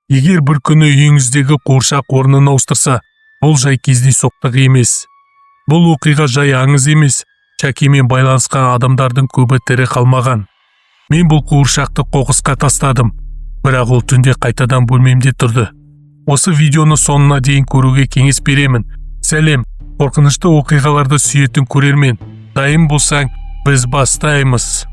Егер бір күні үйіңіздегі қуыршақ орнын ауыстырса, бұл жай кездейсоқтық емес. Бұл оқиға жай аңыз емес. Чакимен байланысқан адамдардың көбі тірі қалмаған. Мен бұл қуыршақты қоқысқа тастадым, бірақ ол түнде қайтадан бөлмемде тұрды. Осы видеоны соңына дейін көруге кеңес беремін. Сәлем, қорқынышты оқиғаларды сүйетін көрермен. Дайын болсаң, біз бастаймыз.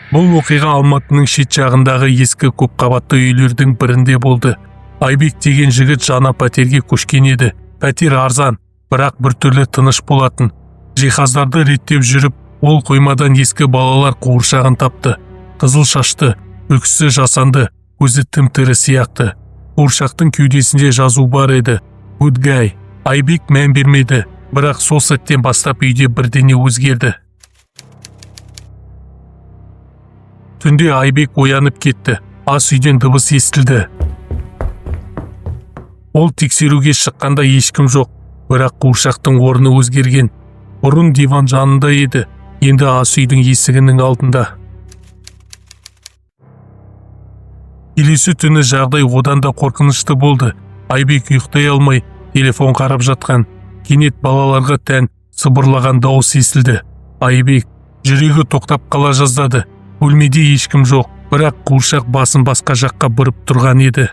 Бұл оқиға Алматының шет жағындағы ескі көпқабатты үйлердің бірінде болды. Айбек деген жігіт жаңа пәтерге көшкен еді. Пәтер арзан, бірақ біртүрлі тыныш болатын. Жиһаздарды реттеп жүріп, ол қоймадан ескі балалар қуыршағын тапты. Қызыл шашты, күлкісі жасанды, көзі тым тірі сияқты. Қуыршақтың кеудесінде жазу бар еді: "Good guy". Айбек мән бермеді, бірақ сол сәттен бастап үйде бірдеңе өзгерді. Түнде Айбек оянып кетті. Ас үйден дыбыс естілді. Ол тексеруге шыққанда ешкім жоқ, бірақ қуыршақтың орны өзгерген. Бұрын диван жанында еді, енді ас үйдің есігінің алдында. Келесі түні жағдай одан да қорқынышты болды. Айбек ұйықтай алмай телефон қарап жатқан. Кенет балаларға тән сыбырлаған дауыс естілді. Айбек жүрегі тоқтап қала жаздады. Бөлмеде ешкім жоқ, бірақ қуыршақ басын басқа жаққа бұрып тұрған еді.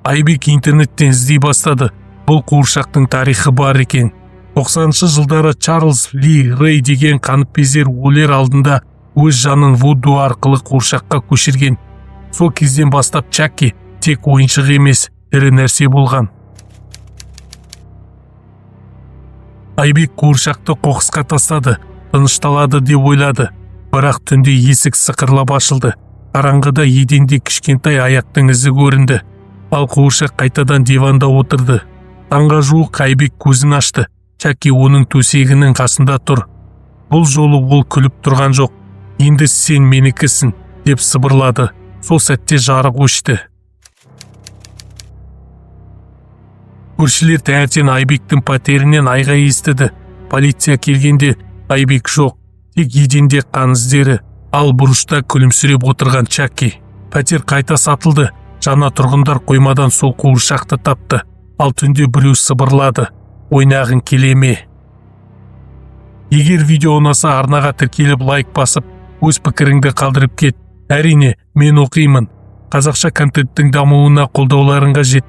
Айбек интернеттен іздей бастады. Бұл қуыршақтың тарихы бар екен. 90 жылдары Чарльз Ли Рэй деген қаныпезер өлер алдында өз жанын вуду арқылы қуыршаққа көшірген. Сол кезден бастап Чаки тек ойыншық емес, тірі нәрсе болған. Айбек қуыршақты қоқысқа тастады, тынышталады деп ойлады. Бірақ түнде есік сықырлап ашылды. Қараңғыда еденде кішкентай аяқтың ізі көрінді. Ал қуыршақ қайтадан диванда отырды. Таңға жуық Айбек көзін ашты. Чаки оның төсегінің қасында тұр. Бұл жолы ол күліп тұрған жоқ. "Енді сен менікісің", деп сыбырлады. Сол сәтте жарық өшті. Көршілер таңертең Айбектің пәтерінен айғай естіді. Полиция келгенде Айбек жоқ, тек еденде қан іздері, ал бұрышта күлімсіреп отырған Чаки. Пәтер қайта сатылды. Жаңа тұрғындар қоймадан сол қуыршақты тапты. Ал түнде біреу сыбырлады: "Ойнағың келе ме?" Егер видео ұнаса, арнаға тіркеліп, лайк басып, өз пікіріңді қалдырып кет. Әрине, мен оқимын. Қазақша контенттің дамуына қолдауларың қажет.